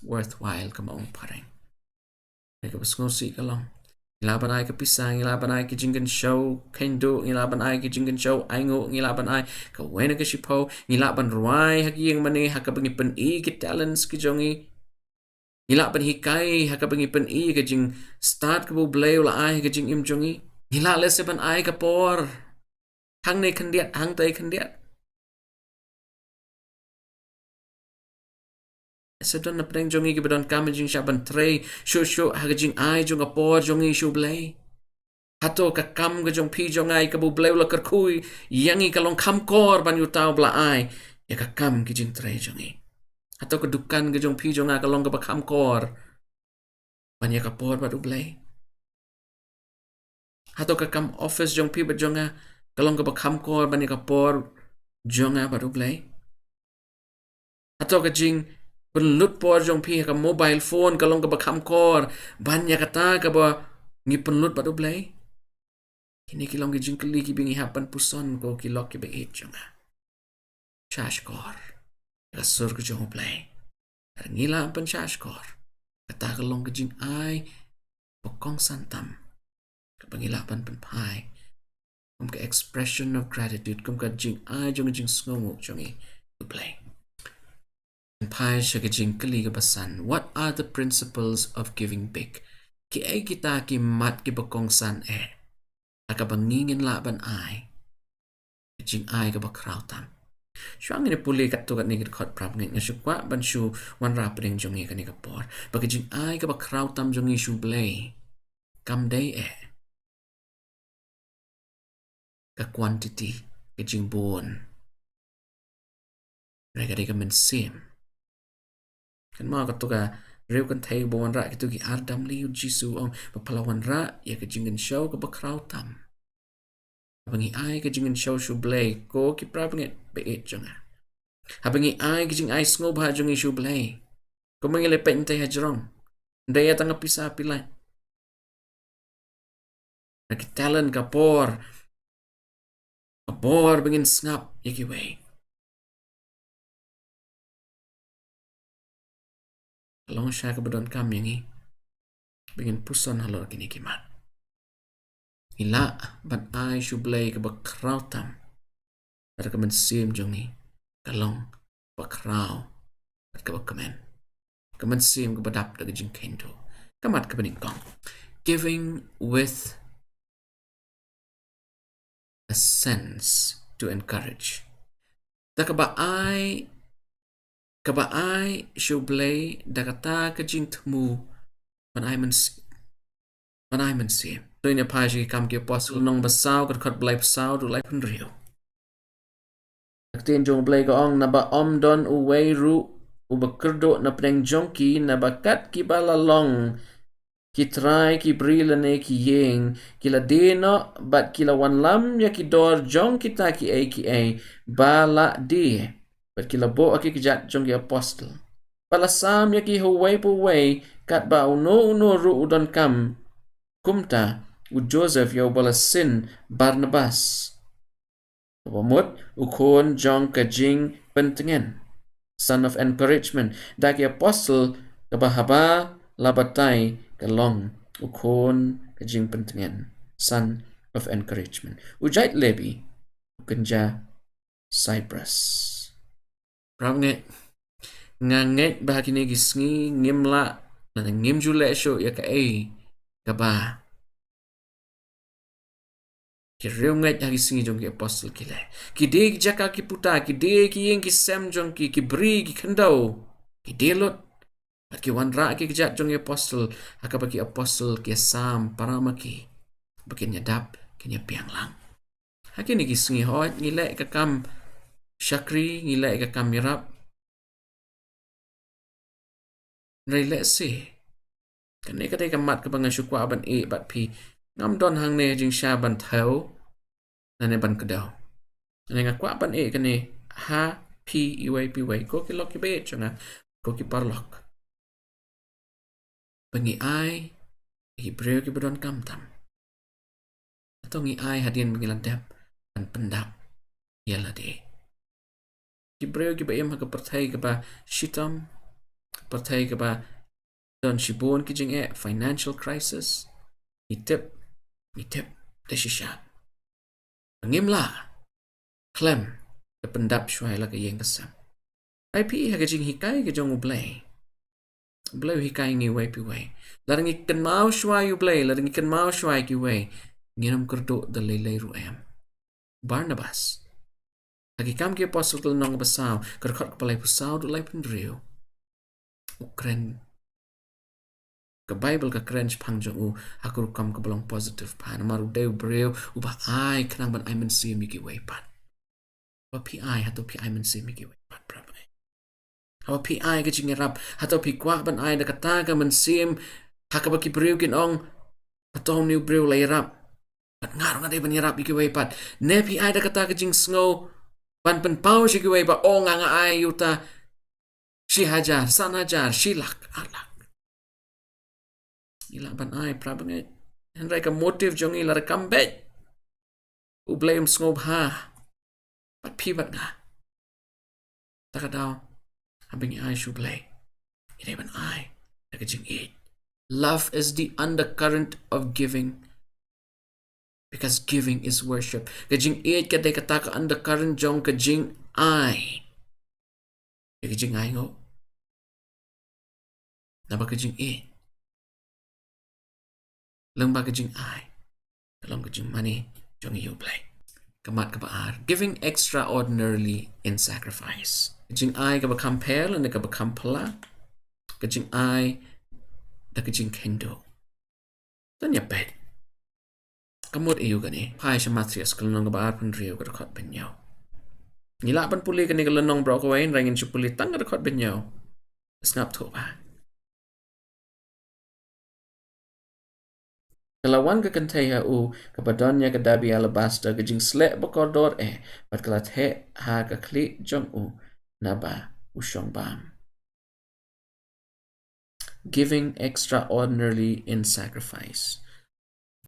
worthwhile, kumba ong phareng. Hynrei kaba sngewsih ka long, ngi lah ban ai ka pisa, ngi lah ban ai ki jingkynshew kynduh, ngi lah ban ai ki jingkynshew ainguh, ngi lah ban ai kawei na ka shiphew, ngi lah ban rwai ha ki ïing mane ha kaba ngi pyni ki talents ki jong ngi. Ngi lah ban hikai ha kaba ngi pyni ka jingstad kaba U Blei u la ai ha ka jingim jong ngi. Ngi lah lehse ban ai ka por hangne khyndiat, hangtai khyndiat. Lehse don na pdeng jong ngi kiba donkam ïa ka jingshah ban trei shuh shuh ha ka jingai jong ka por jong ngi sha U Blei. Hato ka kam ka jong phi jong nga ïa kaba U Blei u la kyrkhu ïa ngi ka long kham kor ban ïa uta uba la ai ïa ka kam ki jingtrei jong ngi? Hato ka dukan ka jong phi jong nga ka long kaba kham kor ban ïa ka por bad U Blei? Hato ka kam office jong phi bad jong nga ka long kaba kham kor ban ïa ka por jong nga bad U Blei? Hato ka jingpynlut por jong phi ha ka mobile phone ka long kaba kham kor ban ïa kata kaba ngi pynlut bad U Blei? Kine ki long ki jingkylli kiba ngi hap ban puson ko ki lok kiba ïeit jong nga. Shahshkor ïa ka sur ka jong U Blei. Lada ngi lah ban shahshkor, kata ka long ka jingai ba kongsan tam kaba ngi lah ban pynphai kum ka expression of gratitude, kum ka jingai jong ka jingsngewnguh jong ngi ïa U Blei. Pynphai sha ka jingkylli kaba san, what are the principles of giving big? Kiei kita ki mat kiba kongsan eh ha kaba ngi ngin lah ban ai ka jingai kaba khraw tam? Shuwa ngin ïa pule katto katne ki dkhot, para bangeit, nga shu kwah ban shu wanrah pdeng jong ngi kane ka por ba ka jingai kaba khraw tam jong ngi sha U Blei kam dei eh ka quantity, ka jingbun. Hynrei ka dei ka mynsiem. Kynmaw katto ka riew kynthei ba wanrah kito ki ar damli, U Jisu u ong ba pha la wanrah ïa ka jingkynshew kaba khraw tam. Haba ngi ai ka jingkynshew sha U Blei ko ki para bangeit ba ïeit jong nga, haba ngi ai ka jingai sngewbha jong ngi sha U Blei, kumba ngi la peit hangtei hajrong, ym dei ïa tang ka pisa phi lait. Na ki talent, ka por, Ka bor ba ngin sngap ïa kiwei ka long sha kaba donkam ïa ngi ba ngin puson halor kine ki mat. Ngi lah ban ai sha U Blei kaba khraw tam. Bad ka mynsiem jong ngi ka long kaba khraw bad kaba kmen. Ka mynsiem kaba dap da ka jingkynduh. Ka mat kaba nyngkong, giving with a sense to encourage. Da kaba ai, kaba ai sha U Blei da kata ka jingthmu ban ai myns-, ban ai mynsiem. To ngin ïa phai sha ki Kam ki Apostol lynnong ba saw, ka dkhot ba laiphew saw haduh laiphew hynriew. Ka ktien jong U Blei ka ong, naba ym don uwei ruh uba kyrduh na pdeng jong ki, naba kat kiba la long ki trai, ki briew lane ki ïing, ki la die noh bad ki la wanlam ïa ki dor jong kita kiei kiei ba la die. Bad ki la buh ha ki kjat jong ki apostol. Bad la sam ïa ki ha uwei pa uwei, katba uno uno ruh u donkam. Kumta u Joseph ïa uba la sin Barnabas, kaba mut u khun jong ka jingpyntngen, son of encouragement, da ki apostol, kaba haba la batai ka long u khun ka jingpyntngen, son of encouragement. U jait Lebi, u kynja Cyprus. Para bangeit, nga ngeit ba ha kine ki sngi ngim lah, lane ngim ju leh shuh ïa kaei kaba ki riewngeit ha ki sngi jong ki apostol ki leh. Ki die ki jaka ki puta, ki die ki ïing ki sem jong ki, ki bri ki khyndew, ki die lut. Bad ki wanrah ki kjat jong ki apostol, ha kaba ki apostol ki sam para ma ki ba kin ïa dap, kin ïa biang lang. Ha kine ki sngi hooid ngi leh ka kam shakri, ngi leh ka kam ïarap. Hynrei lehse kane ka dei ka mat kaba nga shu kwah ban ïeh bad phi. Ngam don hangne jingshisha ban thew lane ban kdew. Lane nga kwah ban ïeh kane ha phi iwei pa iwei, ko ki lok ki baieit jong nga, ko ki paralok. Ba ngi ai ïa ki briew kiba donkam tam? Hato ngi ai hadien ba ngi la dep ban pyndap ïa lade? Ki briew kiba im ha ka pyrthei kaba shitom, pyrthei kaba don shibun ki jingeh, financial crisis. Ngi tip, ngi tip da shisha ba ngim lah khlem da pyndap shuwa ïa la ka ïing ka sem. Ai phi ha ka jinghikai ka jong U Blei. U Blei u hikai ngi iwei pa iwei. Lada ngi kynmaw shuwa ïa U Blei, lada ngi kynmaw shuwa ïa kiwei, ngin ym kyrduh da lei lei ruh em. Barnabas, ha ki Kam ki Apostol ka lynnong ba saw, ka dkhot kaba laiphew saw haduh laiphew hynriew, u kren, ka Baibl ka kren shaphang jong u ha ka rukom kaba long positive pat, namar u dei u briew uba ai khnang ban ai mynsiem ïa kiwei pat. Haba phi ai, hato phi ai mynsiem ïa kiwei pat, para bangeit? Haba phi ai ka jingïarap, hato phi kwah ban ai da kata ka mynsiem ha kaba ki briew kin ong, hato une u briew u la ïarap, bad nga ruh nga dei ban ïarap ïa kiwei pat? Ne phi ai da kata ka jingsngew ban pynpaw sha kiwei ba, o, nga, nga ai ïa uta shi hajar, san hajar, shi lak, ar lak. Ngi lah ban ai, para bangeit. Hynrei ka motive jong ngi lada kam beit, U Blei um sngewbha bad phi bad nga. Te ka daw, haba ngi ai sha U Blei, ngi dei ban ai da ka jingïeit. Love is the undercurrent of giving, because giving is worship. Ka jingïeit ka dei kata ka undercurrent jong ka jingai. Ka jingai ngo. Naba ka jingïeit, lem bad ka jingai, ka long ka jingmane jong ngi ïa U Blei. Ka mat kaba ar, giving extraordinarily in sacrifice. Ka jingai kaba kham pher lane kaba kham phylla, ka jingai da ka jingkynduh. Te ngin ïa peit ka mut aïu kane. Phai sha Mathaios ka lynnong kaba arphew hynriew, ka dkhot ba hynñiew. Ngi lah ban pule kane ka lynnong baroh kawei, hynrei ngin shu pule tang ka dkhot ba hynñiew. Sngap thuh bha. Ka la wan ka kynthei ha u, kaba don ïa ka dabi alabaster, ka jingsleh ba kordor eh, bad ka la theh ha ka khlieh jong u, naba u shong bam. Giving extraordinarily in sacrifice.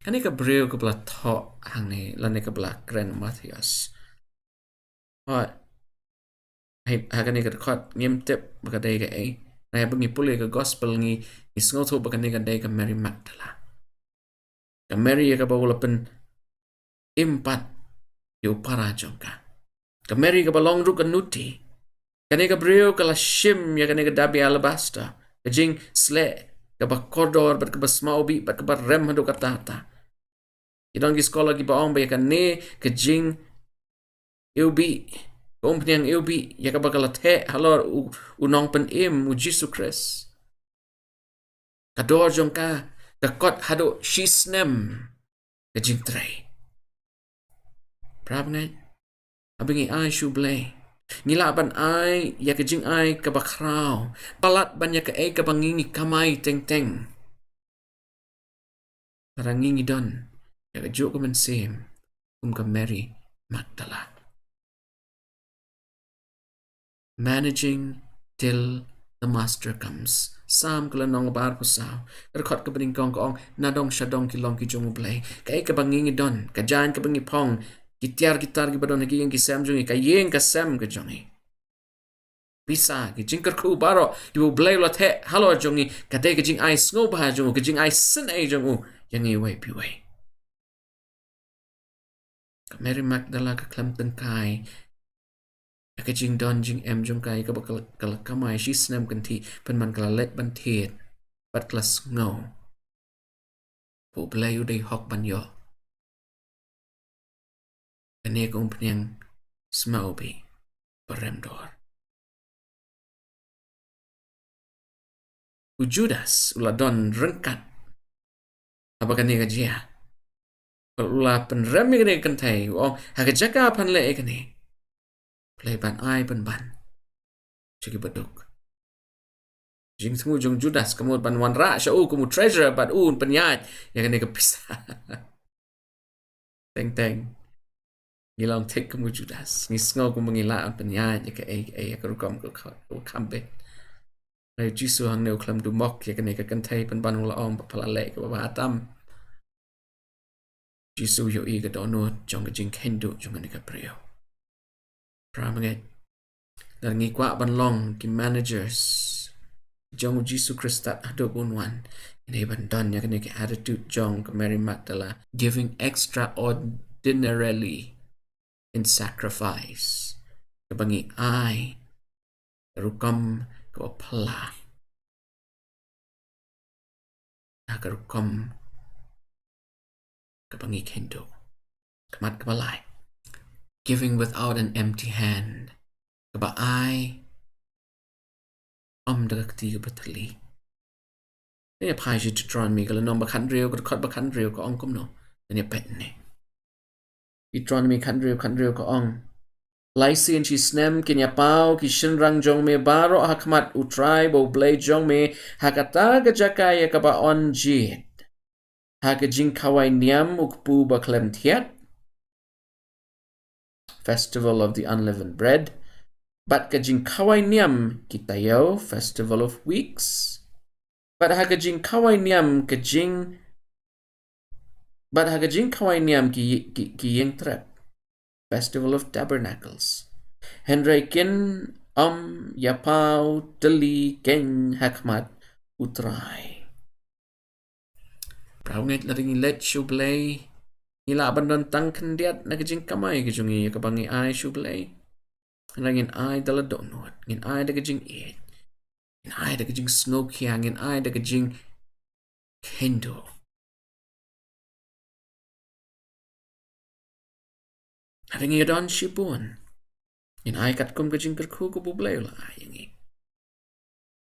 Kane ka briew kaba la thoh hangne, lane kaba la kren Matthias. Hooid. Hei, ha kane ka dkhot ngim tip ba ka dei kaei. Hynrei haba ngi pule ka gospel ngi, ngi sngewthuh ba kane ka dei ka Mary Magdala. Ka Mary ïa kaba u la pynim pat ïa u para jong ka. Ka Mary kaba long ruh ka nuti. Kane ka briew ka la shim ïa kane ka dabi alabaster, ka jingsleh kaba kordor bad kaba sma u bih bad kaba rem haduh katta katta. Ki don ki scholar kiba ong ba ïa kane ka jing iwbih, ka umphniang iwbih ïa kaba ka la theh halor u, u nongpynim, u Jisu Khrist, ka dor jong ka ka kot haduh shisnem ka jingtrei. Parabangeit, haba ngi ai sha U Blei, ngi lah ban ai ïa ka jingai kaba khraw, palat ban ïa kaei kaba ngi, ngi kamai teng teng. Tara ngi, ngi don ïa kajuh ka mynsiem kum ka Mary Magdala. Managing till the master comes. Salm ka lynnong ba arphew saw, ka dkhot kaba nyngkong ka ong, nadong shadong ki long ki jong U Blei. Kaei kaba ngi, ngi don, ka jaiñ kaba ngi phong, ki tiar ki tar kiba don ha ki ïing ki sem jong ngi, ka ïing ka sem ka jong ngi, pisa, ki jingkyrkhu baroh kiba U Blei u la theh halor jong ngi, ka dei ka jingai sngewbha jong u, ka jingai synei jong u ïa ngi iwei pa iwei. Ka Mary Magdala ka khlem tyngkai ïa ka jingdon jingem jong ka ïa kaba ka la, ka la kamai shisnem kynthih, pynban ka la leit ban thied bad ka la sngew ba U Blei u dei hok ban ïoh. Kane ka umphniang sma u bih ba rem dor. U Judas u la don ryngkat haba kane ka jia. U la pynrem ïa kane ka kynthei, u ong, ha ka jaka phan leh ïa kane, Blei, ban ai pynban sha kiba duk. Jingthmu jong u Judas ka mut ban wanrah sha u kum u treasurer bad un pynïaid ïa kane ka pisa. Teng teng, ngi long thik kum u Judas, ngi sngew kumba ngi lah ban pynïaid ïa kaei kaei, ïa ka rukom kaba kham bit. Hynrei u Jisu hangne u khlem dumok ïa kane ka kynthei, pynban u la ong ba pha la leh kaba bha tam. U Jisu u ïohi ka dohnud jong ka jingkheiñ duh jong kane ka briew. Parabangeit, lada ngi kwah ban long ki managers jong u Jisu Khrist tad haduh ba un wan, ngi dei ban don ïa kane ka attitude jong ka Mary Magdala, giving extraordinarily in sacrifice, kaba ngi ai ka rukom kaba phylla, ha ka rukom kaba ngi kheiñ duh. Ka mat kaba lai, giving without an empty hand, kaba ai ym da ka kti kaba thylli. Ngan ïa phai sha Deuteronomy ka lynnong ba khathynriew, ka dkhot ba khathynriew ka ong kumno? Ngan ïa peit ne. Deuteronomy khathynriew, khathynriew ka ong, lai sien shi snem kin ïa paw ki shynrang jong me baroh ha khmat U Trai ba U Blei jong me ha kata ka jaka ïa kaba un jied, ha ka jingkhawai niam u kpu ba khlem thiat, Festival of the Unleavened Bread, bad ka jingkhawai niam ki taïew, Festival of Weeks, bad ha ka jingkhawai niam ka jing, bad ha ka jingkhawai niam ki, ki, ki ïing trep, Festival of Tabernacles. Hynrei kin ym ïa paw thylli keiñ ha khmat U Trai. Parabangeit, lada ngi leit sha U Blei, ngi lah ban don tang khyndiat na ka jingkamai ka jong ngi ïa kaba ngi ai sha U Blei. Hynrei ngin ai da la dohnud, ngin ai da ka jingïeit, ngin ai da ka jingsngewkhia, ngin ai da ka jingkheiñ duh. Lada ngi don shibun, ngin ai katkum ka jingkyrkhu kaba U Blei u la ai ïa ngi,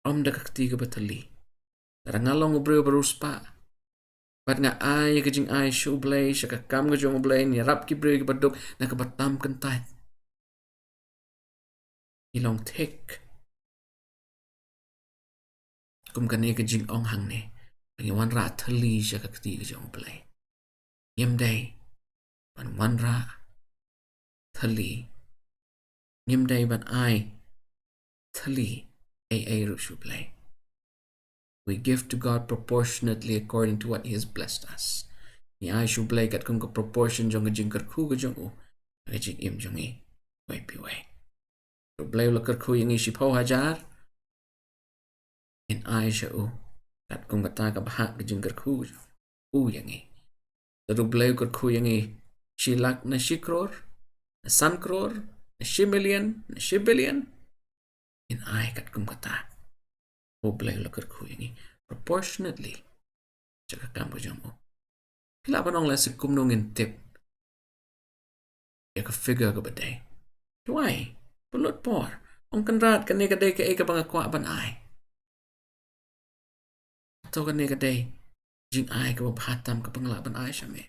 ym da ka kti kaba thylli. Lada nga long u briew ba riewspah bad nga ai ka jingai sha U Blei, sha ka kam ka jong U Blei, ngi ïarap ki briew kiba duk na kaba tam kyntait, ngi long thik kum kane ka jingong hangne, ba ngi wanrah thylli sha ka kti ka jong U Blei. Ngim dei ban wanrah thylli, ngim dei ban ai thylli ei ei ruh sha U Blei. We give to God proportionately according to what He has blessed us. Ngi ai sha U Blei katkum ka proportion jong ka jingkyrkhu ka jong u ha ka jingim jong ngi. Wei pi wei. U Blei u la kyrkhu ïa ngi shiphew hajar. Ngin ai sha u katkum kata ka bhah ka jingkyrkhu ka jong u ïa ngi. Lada U Blei u kyrkhu ïa ngi shi lak na shi klur, na san klur, na shi million, na shi billion, ngin ai katkum kata U Blei u la kyrkhu ïa ngi, proportionately sha ka kam ka jong u. Phi lah ban ong lehse kumno ngin tip ïa ka figure kaba dei. Duwai, pynlut por. Ong Kynrad, kane ka dei kaei kaba nga kwah ban ai. Hato kane ka dei jingai kaba bha tam kaba nga lah ban ai sha me?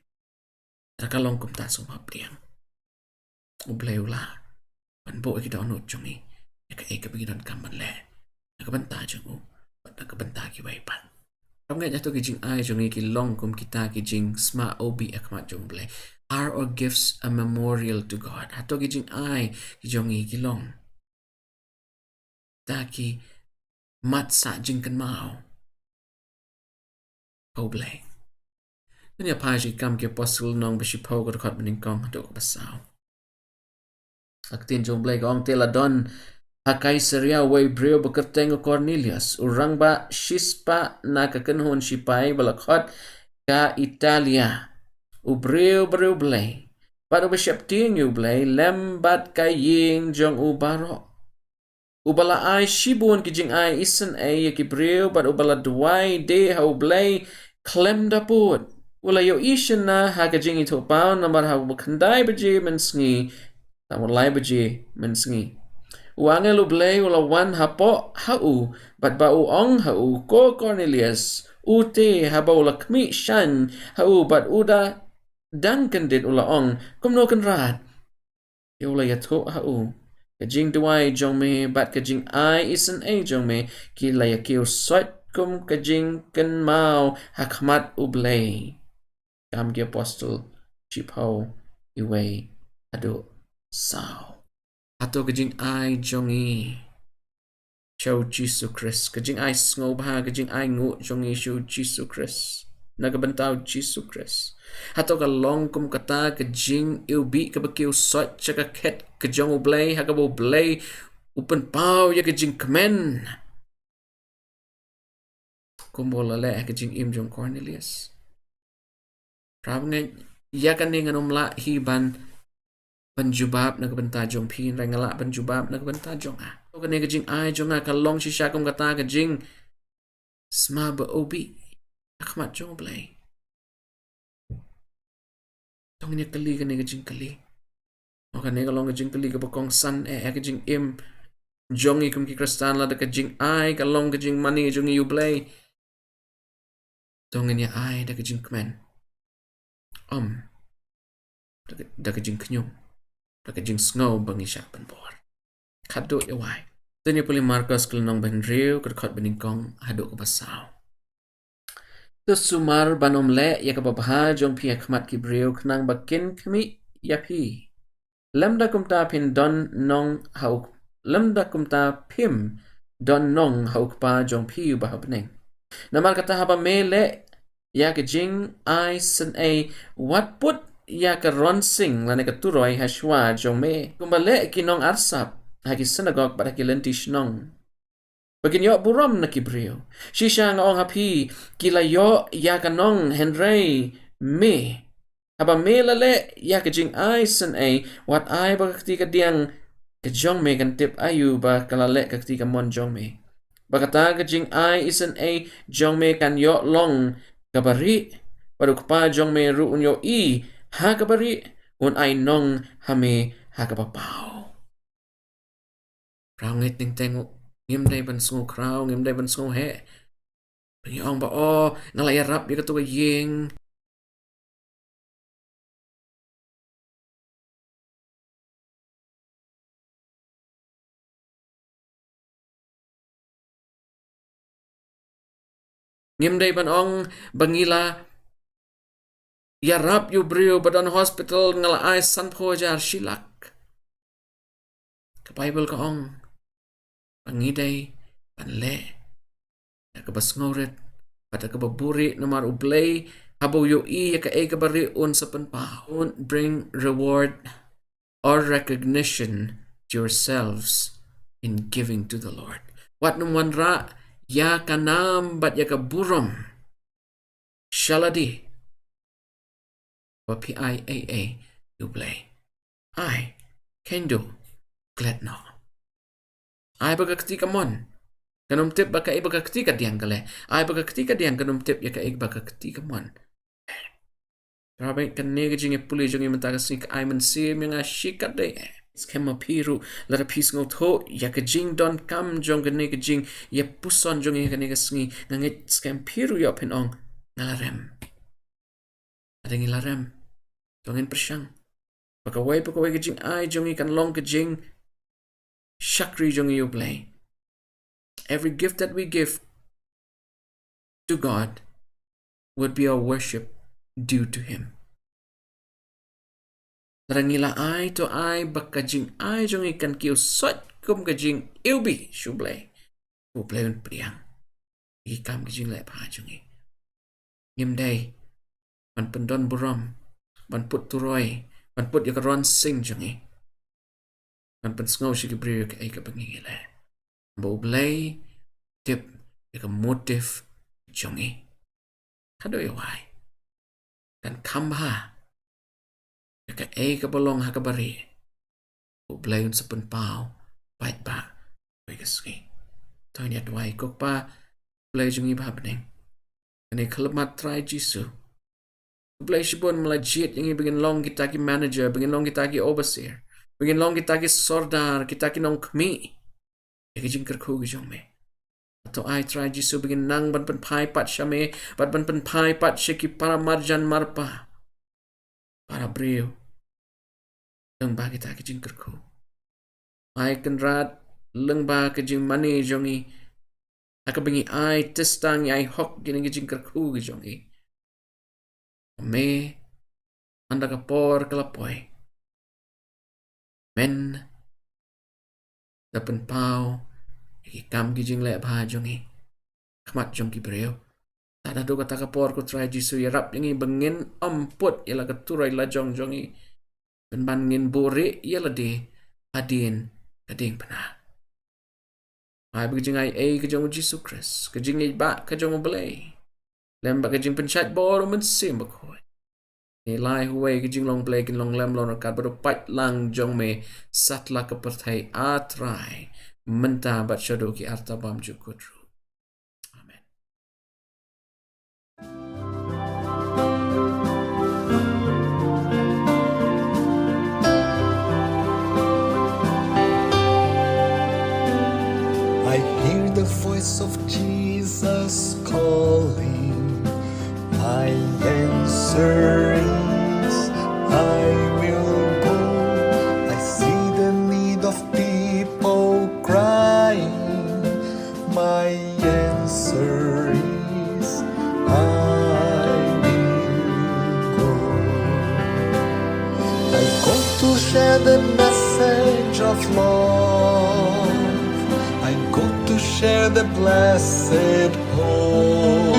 Lada ka long kumta, sngewbha pdiang. U Blei u lah ban buh ïa ki dohnud jong ngi ïa kaei kaba ngi donkam ban leh na ka bynta jong u bad na ka bynta kiwei pat. Ngam ngeit hato ki jingai jong ngi ki long kum kita ki jingsma obi ha khmat jong U Blei. Are our gifts a memorial to God? Hato ki jingai ki jong ngi ki long kita ki mat sah jingkynmaw ha U Blei? Ngin ïa phai sha Ki Kam ki Apostol lynnong ba shiphew, ka dkhot ba nyngkong haduh kaba saw. Ka ktien jong U Blei ka ong, te la don ha Kaisaria uwei u briew ba kyrteng u Kornelius, u rangbah shispah na ka kynhun shipai ba la khot ka Italia, u briew ba riewblei bad uba sheptieng ïa U Blei lem bad ka ïing jong u baroh, uba la ai shibun ki jingai isynei ïa ki briew bad uba la duwai de ha U Blei khlem da pud. U la ïohi shynna ha ka jingithuhpaw namar ha kaba khyndai baje mynsngi, tang u lai baje mynsngi, u angel U Blei u la wan hapoh ha u bad ba u ong ha u, ko Kornelius. U te, haba u la khmih shaiñ ha u bad u da dang kyndit, u la ong, kumno Kynrad? Te u la ïathuh ha u, ka jingduwai jong me bad ka jingai isynei jong me ki la ïakiew soit kum ka jingkynmaw ha khmat U Blei. Kam ki Apostol shiphew, uwei haduh saw. Hato ka jingai jong ngi sha U Jisu Khrist, ka jingai sngewbha, ka jingai nguh jong ngi sha U Jisu Khrist, na ka bynta U Jisu Khrist, hato ka long kum kata ka jingiwbih kaba kiew soit sha ka khet ka jong U Blei, ha kaba U Blei u pynpaw ïa ka jingkmen, kumba u la leh ha ka jingim jong Kornelius? Para bangeit, ïa kane ngan ym lah hi ban, ban jubab na ka bynta jong phi, hynrei nga lah ban jubab na ka bynta jong nga. Hato kane ka jingai jong nga ka long shisha kum kata ka jingsma ba obi ha khmat jong U Blei? To ngin ïa kylli kane ka jingkylli. Mo, kane ka long ka jingkylli kaba kongsan eh ha ka jingim jong ngi kum ki Khristan. Lada ka jingai ka long ka jingmane jong ngi ïa U Blei, to ngin ïa ai da ka jingkmen, ym da ka, da ka jingkhñium, da ka jingsngew ba ngi shah pynbor. Khatduh ïa wai. To ngin ïa pule Markos ka lynnong ba hynriew, ka dkhot ba nyngkong haduh kaba saw. To sumar ban ym leh ïa kaba bha jong phi ha khmat ki briew, khnang ba kin khmih ïa phi. Lymda kumta phin don nong ha u, lymda kumta phim don nong ha U Kpa jong phi uba ha bneng. Namar kata, haba me leh ïa ka jingai synei, wat put ïa ka ronsing lane ka turoi ha shuwa jong me, kumba leh ki nongarsap ha ki synagog bad ha ki lynti shnong, ba kin ïoh burom na ki briew. Shisha nga ong ha phi, ki la ïoh ïa ka nong, hynrei me, haba me la leh ïa ka jingai synei, wat ai ba ka kti kadiang ka jong me kan tip aïu ba ka la leh ka kti kamon jong me. Ba kata ka jingai isynei jong me kan ïoh long kaba rieh, bad U Kpa jong me ruh un ïohi ha kaba rieh, un ai nong ha me ha kaba paw. Para bangeit, teng teng ngim dei ban sngew khraw, ngim dei ban sngew heh. Ba ngi ong ba, o, nga la ïarap ïa kato ka ïing. Ngim dei ban ong ba ngi la ïarap ïa u briew ba don hospital, nga la ai sanphew hajar, shi lak. Ka Baibl ka ong ba ngi dei ban leh da kaba sngewrit bad da kaba buhrieh, namar U Blei Haba u ïohi ïa kaei kaba rieh un sa pynpaw. Don't bring reward or recognition to yourselves in giving to the Lord. Wat nym wanrah ïa ka nam bad ïa ka burom sha lade ba phi ai ei ei ïa U Blei. Ai, kheiñ duh, klet noh. Ai ba ka kti ka mon, kan ym tip ba kaei ba ka kti ka diang ka leh. Ai ba ka kti ka diang, kan ym tip ïa kaei ba ka kti ka mon. Trai, ba kane ka jingïapule jong ngi mynta ka sngi ka ai mynsiem ïa nga shikatdei. Skhem ma phi ruh, lada phi sngewthuh ïa ka jingdonkam jong kane ka jingïapuson jong ngi kane ka sngi, nga ngeit skhem phi ruh ïoh phin ong, nga la rem. Lada ngi la rem, to ngin pyrshang ba kawei pa kawei ka jingai jong ngi kan long ka jingshakri jong ngi ïa U Blei. Every gift that we give to God would be our worship due to Him. Lada ngi la ai, to ai ba ka jingai jong ngi kan kiew sot kum ka jingiwbih sha U Blei. U Blei un pdiang ïa ki kam ki jingleh bha jong ngi. Ngim dei ban pyndon burom, ban put turoi, ban put ïa ka rong sing jong ngi, ban pynsngew sha ki briew ïa kaei kaba ngi leh. Ba U Blei u tip ïa ka motive jong ngi. Haduh ïa wai kan kham bha ïa kaei kaba long ha kaba rieh, U Blei un sa pynpaw paidbah kawei ka sngi. To ngin ïa duwai. Ko Kpa Blei jong ngi ba ha bneng, kane ka khyllipmat Trai Jisu. U Blei shibun me la jied ïa ngi ba ngin long kita ki manager, ba ngin long kita ki overseer, ba ngin long kita ki sordar, kita ki nongkhmih ïa ki jingkyrkhu ki jong me. To ai Trai Jisu ba ngin nang ban pynphai pat sha me, bad ban pynphai pat sha ki para marjan marpa, para briew, lyngba kita ki jingkyrkhu. Ai Kynrad, lyngba ka jingmane jong ngi, ha kaba ngi ai testang, ngi ai hok ïa kine ki jingkyrkhu ki jong ngi. Me, ynda ka por ka la poi, men da pynpaw ïa ki kam ki jingleh bha jong ngi ha khmat jong ki briew. Tad haduh kata ka por, ko Trai Jisu, ïarap ïa ngi ba ngin ym put ïa la ka turoi lajong jong ngi, pynban ngin buhrieh ïa lade hadien ka diengphna. Ai ba ka jingaiei ka jong U Jisu Khrist, ka jingïeit ba ka jong U Blei, lem bad ka jingpynshait bor U Mynsiem Bakhuid, ngi lai ha uwei ka jinglong Blei, kin long lem long ryngkat bad u paidlang jong me satlak ka pyrthei, A Trai, mynta bad shaduh ki arta bymjukut ruh. Amen. I hear the voice of Jesus calling. My answer is, I will go. I see the need of people crying. My answer is, I will go. I go to share the message of love. I go to share the blessed hope.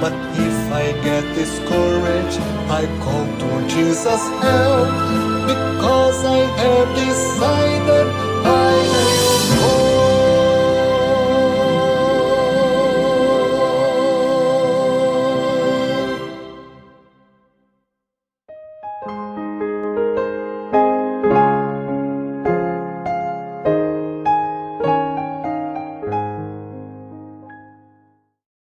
But if I get discouraged, I call to Jesus' help, because I have decided